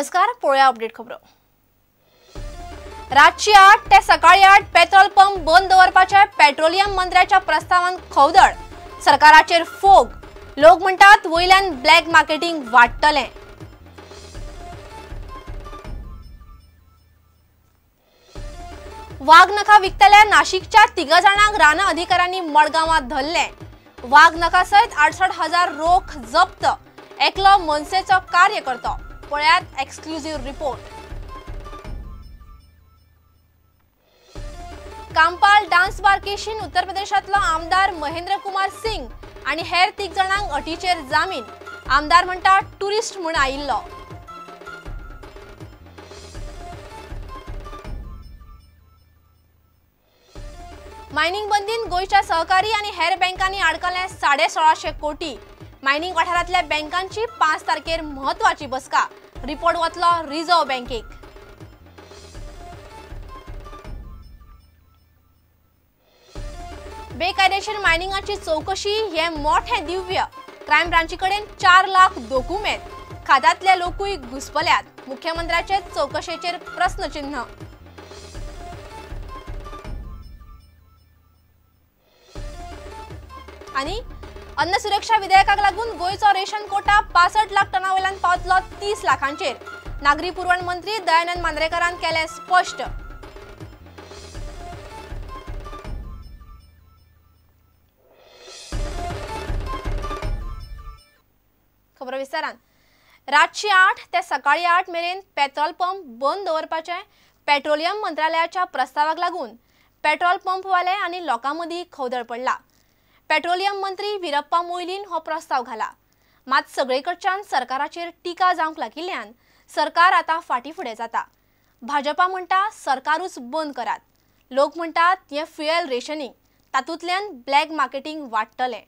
नमस्कार, पळोवया अपडेट खबरो। रातची 8 ते सकाळी 8 पेट्रोल पंप बंद दवरपाच्या पेट्रोलियम मंत्र्याच्या प्रस्तावान खवदळ, सरकाराचेर फोग। लोक म्हणटात वयल्यान ब्लॅक मार्केटिंग वाडटलें। वाघ नखा विकतल्या नाशिकच्या 3 जाणांक रान अधिकाऱ्यांनी मडगांवांत धरले। वाघ नखा सयत 68,000 रोख जप्त। एकलो मनसेचो कार्यकर्तो। पळयात exclusive report. Campal dance bar केशीन उत्तर प्रदेशातलो आमदार महेंद्र कुमार सिंग आणि हेर 3 जाणांक अटीचेर जामीन। आमदार म्हणटा टुरिस्ट म्हूण आयिल्लो। मायनिंग बंदीन गोंयच्या सहकारी आणि हेर बँकांनी आडकले 16.5 कोटी। मायनिंग वाठारांतल्या बँकांची 5 तारखेर म्हत्वाची बसका। रिपोर्ट वतलो रिझर्व्ह बँकेक। बेकायदेशीर मायनिंगाची चौकशी हे मोठे दिव्य। क्रायम ब्रांची कडेन 4 लाख दोकुमेंत। खात्यांतले लोकूय घुसपल्यात। मुख्यमंत्र्याचे चौकशेचेर प्रस्नचिन्ह। आनी अन्न सुरक्षा विधेयकाक लागून गोंयचो रेशन कोटा 65 लाख टना वयल्यान पावतलो 30 लाखांचेर। नागरी पुरवण मंत्री दयानंद मांद्रेकरान केलें स्पश्ट। खबर विस्तारान। रातची 8 ते सकाळी 8 मेरेन पेट्रोल पंप बंद दवरपाचे पेट्रोलियम मंत्रालयाच्या प्रस्तावाक लागून पेट्रोल पंपवाले आनी लोकां मदीं खवदळ पडला। पेट्रोलियम मंत्री वीरप्पा मोयलीन हो प्रस्ताव घाला। मात सगळेकडच्यान सरकाराचेर टिका जावंक लागिल्ल्यान सरकार आतां फाटीं फुडें जाता। भाजपा म्हणटा सरकारूच बंद करात। लोक म्हणटात हें फ्युएल रेशनिंग, तातूंतल्यान ब्लॅक मार्केटिंग वाडटलें।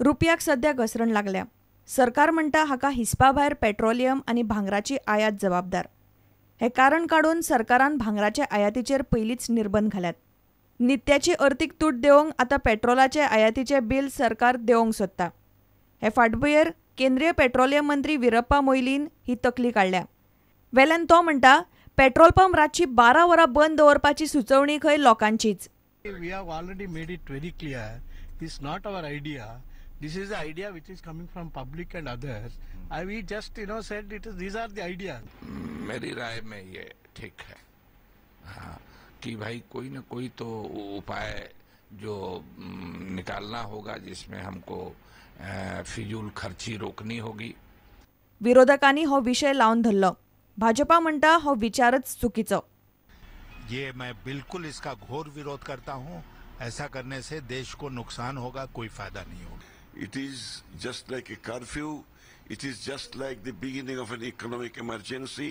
रुपयाक सध्या घसरण लागल्या। सरकार म्हणटा हाका हिसपा भायर पेट्रोलियम आनी भांगराची आयात जबाबदार। हे कारण काडून सरकारान भांगराचे आयातीचेर पयलींच निर्बंध घाल्यात। नित्याची अर्थीक तूट देवंक आतां पेट्रोलाचे आयातीचे बिल सरकार देवंक सोदता। हे फाटभुंयेर केंद्रीय पेट्रोलियम मंत्री वीरप्पा मोयलीन ही तकली काडल्या। वेल्यान तो म्हणटा पेट्रोल पंप रातची 12 वरां बंद दवरपाची सुचोवणी खंय लोकांचीच। We have already made it very clear, this not our idea. This is the idea which is coming from public and others. I we just said it is, these are the ideas. मेरी राय में ये ठीक है, हाँ, कि भाई कोई ना कोई तो उपाय जो निकालना होगा जिसमें हमको फिजूल खर्ची रोकनी होगी। विरोधकांनी हो विषय लावन धरलो। भाजपा म्हणटा हो विचारच चुकीचो। ये मैं बिल्कुल इसका घोर विरोध करता हूँ। ऐसा करने से देश को नुकसान होगा, कोई फायदा नहीं होगा। It is just like a curfew. It is just like the beginning of an economic emergency.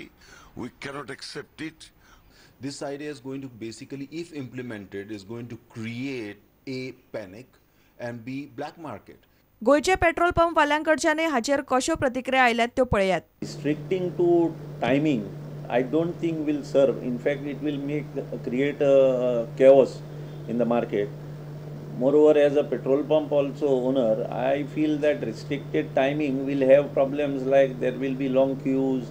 We cannot accept it. This idea is going to basically, if implemented, is going to create a panic and B, black market. गोंयचे petrol pump वाल्यांकडच्यान हाचेर कश्यो प्रतिक्रिया आयल्यात त्यो पळयात। Restricting to timing, I don't think will serve. In fact, it will create a chaos in the market. Moreover, as a petrol pump also owner, I feel that restricted timing will have problems like there will be long queues.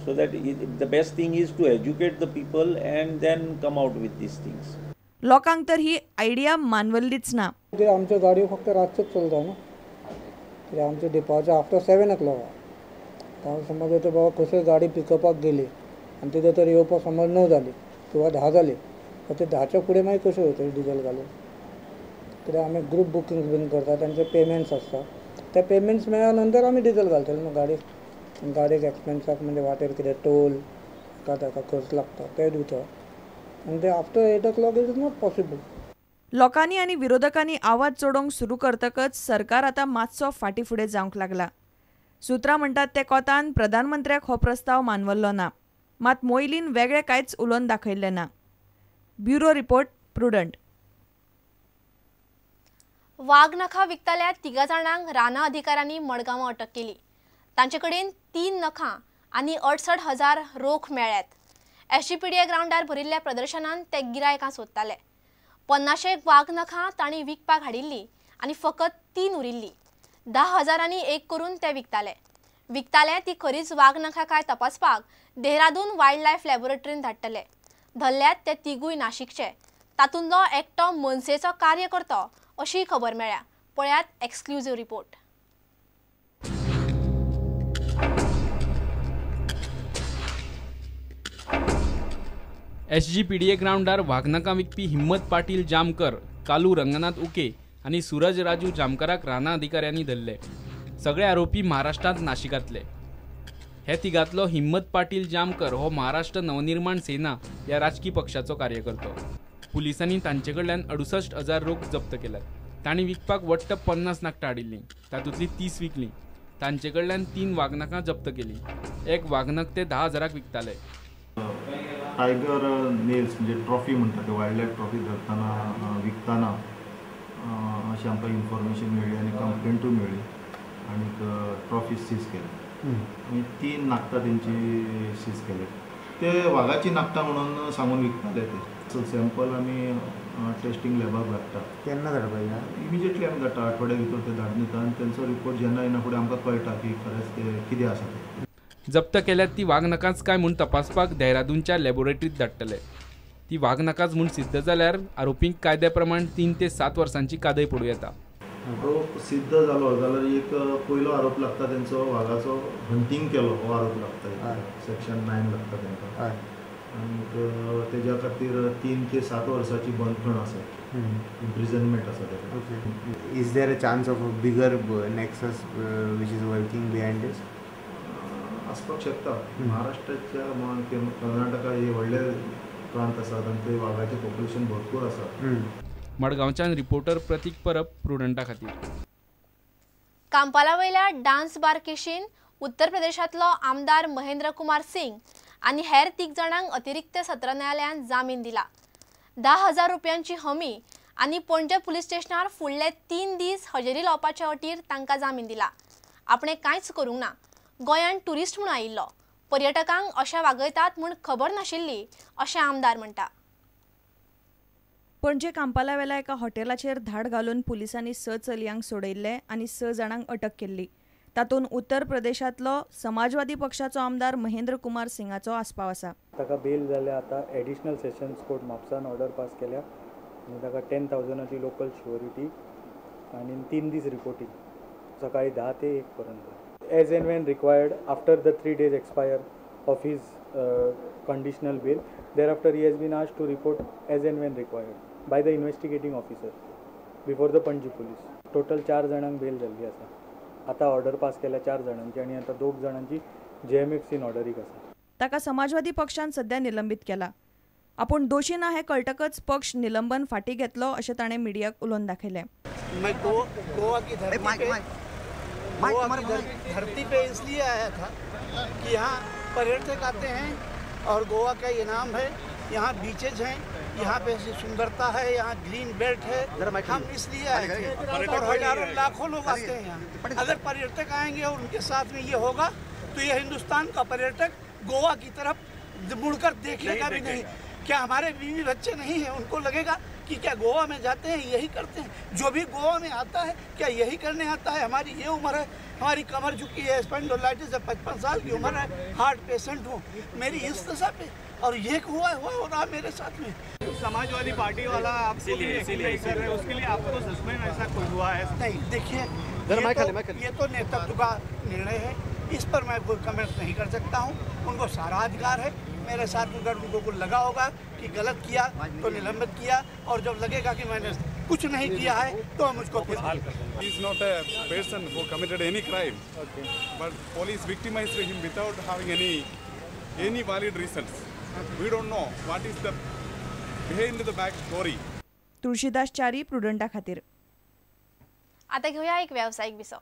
So that the best thing is to educate the people and then come out with these things. लोकांक तर ही idea मानवल्लीच ना। ते आमच्यो गाडयो फक्त रातच्योच चलता न्हू, कित्याक आमचें डिपार्चर आफ्टर 7 o'clock आहा। समज तर बाबा कसोय गाडी पिकअपाक गेली आनी ते तर येवपाक समज 9 जाली किंवा 10 जाली, तर ते 10च्या फुडें मागीर कशें वयतली डिजल घालून? कित्याक आमी ग्रूप बुकिंग्स बीन करता, तांचे पेमेंट्स आसता, ते पेमेंट्स मेळ्ळ्या नंतर आमी डिजल घालतले न्हू गाडयेक। गाडयेक एक्सपेन्साक म्हणजे वाटेर कितें टोल का ताका खर्च लागता ते दिवचो आनी ते after 8 o'clock it is not possible. लोकांनी आनी विरोधकांनी आवाज चडोवंक सुरू करतकच सरकार आतां मातसो फाटीं फुडें जावंक लागला। सुत्रां म्हणटात ते कोतान प्रधानमंत्र्याक हो प्रस्ताव मानवल्लो ना। मात मोयलीन वेगळें कांयच उलोवन दाखयल्लें ना। Bureau report, Prudent. वाघ नखा विकतल्या 3 जाणांक रान अधिकाऱ्यांनी मडगांवां अटक केली। तांचे कडेन 3 नखां आनी 68,000 रोख मेळ्ळ्यात। एसजीपीडीए ग्रावंडार भरिल्ल्या प्रदर्शनान ते गिरायकां सोदताले। 50 वाघ नखां तांणी विकपाक हाडिल्ली आनी फकत 3 उरिल्ली। 10 हजारांनी एक करून ते विकताले। विकताले ती खरीच वागनखां काय तपासपाक देहरादून वायल्ड लायफ लॅबोरेटरीन धाडटले. धरल्यात ते तिगूय नाशिकचे, तातूंतलो एकटो मनसेचो कार्यकर्तो अशी खबर मेळ्ळ्या. पळयात एक्सक्लुझिव्ह रिपोर्ट. एसजीपीडीए ग्राउंडार वागनखां विकपी हिम्मत पाटील जामकर, कालू रंगनाथ उके आनी सूरज राजू जामकराक रानां अधिकाऱ्यांनी धरले. सगळे आरोपी महाराष्ट्रांत नाशिकांतले. हे तिगांतलो हिम्मत पाटील जामकर हो महाराष्ट्र नवनिर्माण सेना ह्या राजकी पक्षाचो कार्यकर्तो. पुलिसांनी तांचे कडल्यान 68,000 रोख जप्त केल्यात. तांणी विकपाक वट्ट 50 नाकटां हाडिल्लीं, तातूंतलीं 30 विकलीं. तांचे कडल्यान 3 वागनखां जप्त केलीं. एक वागनख ते 10,000 विकताले. टायगर नेल्स म्हणजे ट्रॉफी म्हणटा ते वायल्ड लायफ ट्रॉफी धरतना विकतना अशें आमकां इन्फॉर्मेशन मेळ्ळी आनी कंप्लेंटूय मेळ्ळी आनी ट्रॉफी सीज केली. आनी 3 नाकटां तेंची सीज केले. ते वागाची नाकटां म्हणून सांगून विकताले. ते सॅम्पल आमी टेस्टींग लॅबाक धाडटा. केन्ना धाडपा? इमिजिएटली आमी धाडटा, आठवड्या भितर ते धाडून दिता आनी तेंचो रिपोर्ट जेन्ना येना फुडें आमकां कळटा की खरेंच ते कितें आसा तें. जप्त केल्यात ती वागनखांच काय म्हूण तपासपाक देहरादूनच्या लॅबोरेटरीत धाडटले. ती वागनखांच म्हूण सिद्ध जाल्यार आरोपींक कायद्या प्रमाण 3 ते 7 वर्सांची कादय पडूं येता. आरोप सिद्ध जालो जाल्यार एक पयलो आरोप लागता तेंचो वागाचो हंटींग केलो हो आरोप लागता, सेक्शन 9 लागता तेंकां आनी तेज्या खातीर 3 ते 7 वर्सांची बंदखण आसा, इम्प्रिजनमेंट आसा तेका. Is there a chance of a bigger nexus which is working behind this? आसपाक शकता. महाराष्ट्राच्या कर्नाटका हे व्हडले प्रांत आसात आनी थंय वागाचें पॉप्युलेशन भरपूर आसा. मडगांवच्यान रिपोर्टर प्रतीक परब, प्रुडंटा खातीर. कांपाला वयल्या डान्स बार केशीन उत्तर प्रदेशांतलो आमदार महेंद्र कुमार सिंग आनी हेर 3 जाणांक अतिरिक्त सत्र न्यायालयान जामीन दिला. 10,000 रुपयांची हमी आनी पणजे पुलीस स्टेशनार फुडले 3 दीस हजेरी लावपाच्या अटीर तांकां जामीन दिला. आपणें कांयच करूंक ना, गोंयांत ट्युरिस्ट म्हूण आयिल्लो, पर्यटकांक अशें वागयतात म्हूण खबर नाशिल्ली अशें आमदार म्हणटा. पणजे कांपालावेल्या एका हॉटेलाचेर धाड घालून पुलिसांनी 6 चलयांक सोडयल्ले आनी 6 जाणांक अटक केल्ली. तातूंत उत्तर प्रदेशांतलो समाजवादी पक्षाचो आमदार महेंद्र कुमार सिंगाचो आस्पाव आसा. ताका बेल जाल्या आतां एडिशनल सेशन्स कोर्ट म्हापसान ऑर्डर पास केल्या आनी ताका 10,000 लोकल श्युअरिटी आनी 3 दीस रिपोर्टींग सकाळी 10 ते 1 पर्यंत. As and when required after the 3 days expire of his conditional bail, thereafter he has been asked to report as and when required by the investigating officer before the Panaji police. Total 4 जाणांक बेल जाल्ली आसा. आतां order pass केल्या 4 जाणांची आनी आतां 2 जाणांची JMFCन ऑर्डरीक आसा. ताका समाजवादी पक्षान सध्या निलंबीत केला. आपूण दोशी ना हें कळटकच पक्ष निलंबन फाटीं घेतलो अशें ताणें मिडियाक उलोवन दाखयलें. गोवा की धरती पे इसलिए आया था कि यहाँ पर्यटक आते हैं और गोवा का ये नाम है, यहाँ बीचेज हैं, यहाँ पे ऐसी सुंदरता है, यहाँ ग्रीन बेल्ट है, हम इसलिए आए थे और हजारों लाखों लोग आते हैं यहाँ। अगर पर्यटक आएंगे और उनके साथ में ये होगा तो ये हिंदुस्तान का पर्यटक गोवा की तरफ मुड़कर देखेगा भी नहीं। क्या हमारे बीवी बच्चे नहीं हैं? उनको लगेगा कि क्या गोवा में जाते हैं यही करते हैं? जो भी गोवा में आता है क्या यही करने आता है? हमारी ये उम्र है, हमारी कमर झुकी है, स्पेंडोलाइटिस है, 55 साल की उम्र है, हार्ट पेशेंट हूँ, मेरी इस दशा पे और ये हुआ हुआ हो रहा मेरे साथ में। समाजवादी पार्टी वाला आप इसीलिए कर रहे हैं, उसके लिए आपको सस्पेंड ऐसा कोई हुआ है? नहीं, देखिए ये तो नेतृत्व का निर्णय है, इस पर मैं कोई कमेंट नहीं कर सकता हूँ। उनको सारा अधिकार है। मेरे साथ अगर उनको कुछ लगा होगा कि गलत किया तो निलंबित किया, और जब लगेगा कि मैंने कुछ नहीं किया है तो हम उसको फिर। He is not a person who committed any crime, but police victimized him without having any valid reasons. We don't know what is the behind the back story. Tulsidas Chari, प्रुडंटा खातीर. आता घेऊया एक व्यावसायिक विसव.